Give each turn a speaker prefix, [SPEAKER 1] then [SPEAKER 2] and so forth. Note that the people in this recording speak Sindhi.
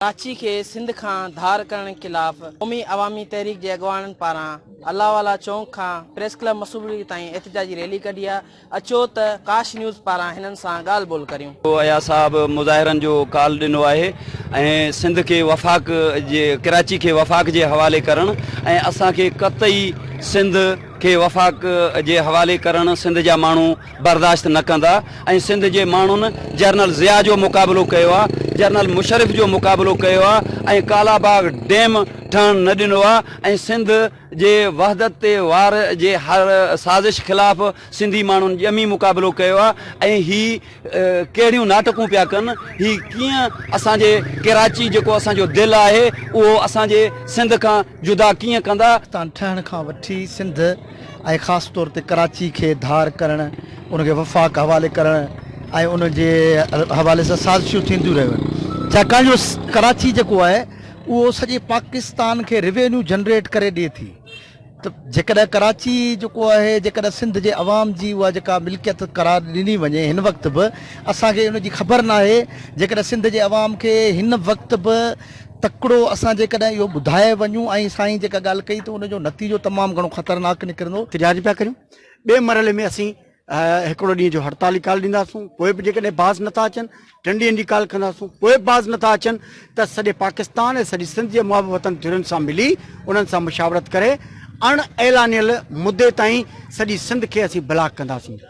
[SPEAKER 1] ڪراچي کي سنڌ کان ڌار ڪرڻ خلاف قومي عوامي تحريڪ جي اڳواڻن پاران الله والا چونڪ کان پريس ڪلب مسعودڙي تائين احتجاجي ريلي ڪڍي آ، اچو ته ڪاش نيوز پاران هنن سان ڳالهه ٻولهه ڪريون.
[SPEAKER 2] اياز صاحب مظاهرن جو ڪال ڏنو آهي ۽ سنڌ کي وفاق جي ڪراچي کي وفاق جي حوالي ڪرڻ ۽ اسان کي قطعي سنڌ کي وفاق جي حوالي ڪرڻ سنڌ جا ماڻهو برداشت نه ڪندا ۽ سنڌ جي ماڻهن جنرل ضياء جو مقابلو ڪيو آ، جنرل مشرف جو مقابلو ڪيو آ ۽ ڪالا باغ ڊيم ٺهڻ نه ڏنو آ ۽ سنڌ جي وحدت تي وار جي هر سازش خلاف سنڌي ماڻهن ڄمي مقابلو ڪيو آ ۽ هي ڪهڙيون ناٽڪون پيا ڪن، هي ڪيئن اسان جي ڪراچي جيڪو اسان جو دل آهي اهو اسان جي سنڌ کان جدا ڪيئن ڪندا.
[SPEAKER 3] پاڪستان ٺهڻ کان وٺي سنڌ ۽ خاص طور تي ڪراچي کي ڌار ڪرڻ، ان کي وفاق حوالي ڪرڻ ۽ ان جي حوالي سان سازشون ٿينديون رهيون آهن. ڇاڪاڻ جو ڪراچي جيڪو آهي اهو سڄي پاڪستان کي روينيو جنريٽ ڪري ڏئي ٿي ته جيڪڏهن ڪراچي جيڪو آهي جيڪڏهن سنڌ جي عوام جي اها جيڪا ملڪيت قرار ڏني وڃي هن وقت به اسان کي ان جي خبر ناهي جيڪڏهن سنڌ جي عوام کي هن وقت به تڪڙو اسان جيڪڏهن اهو ٻڌائي وڃون ۽ سائين جيڪا ڳالهه ڪئي ته ان جو نتيجو تمام گهڻو خطرناڪ نڪرندو.
[SPEAKER 4] احتجاج پيا ڪريون ٻئي مرحلي ۾ اسين هڪڙو ڏينهن جو هڙتالي ڪال ڏينداسون پوء به جيڪڏهن باز نٿا اچن ٽن ڏينهن جي ڪال ڪنداسون پوء به باز نٿا اچن ته سڄي پاڪستان ۽ سڄي سنڌ جي محب وطن ڌرين سان ملي انهن سان مشاورت ڪري اڻ اعلانيل مدي تائين سڄي سنڌ کي اسين بلاڪ ڪنداسون.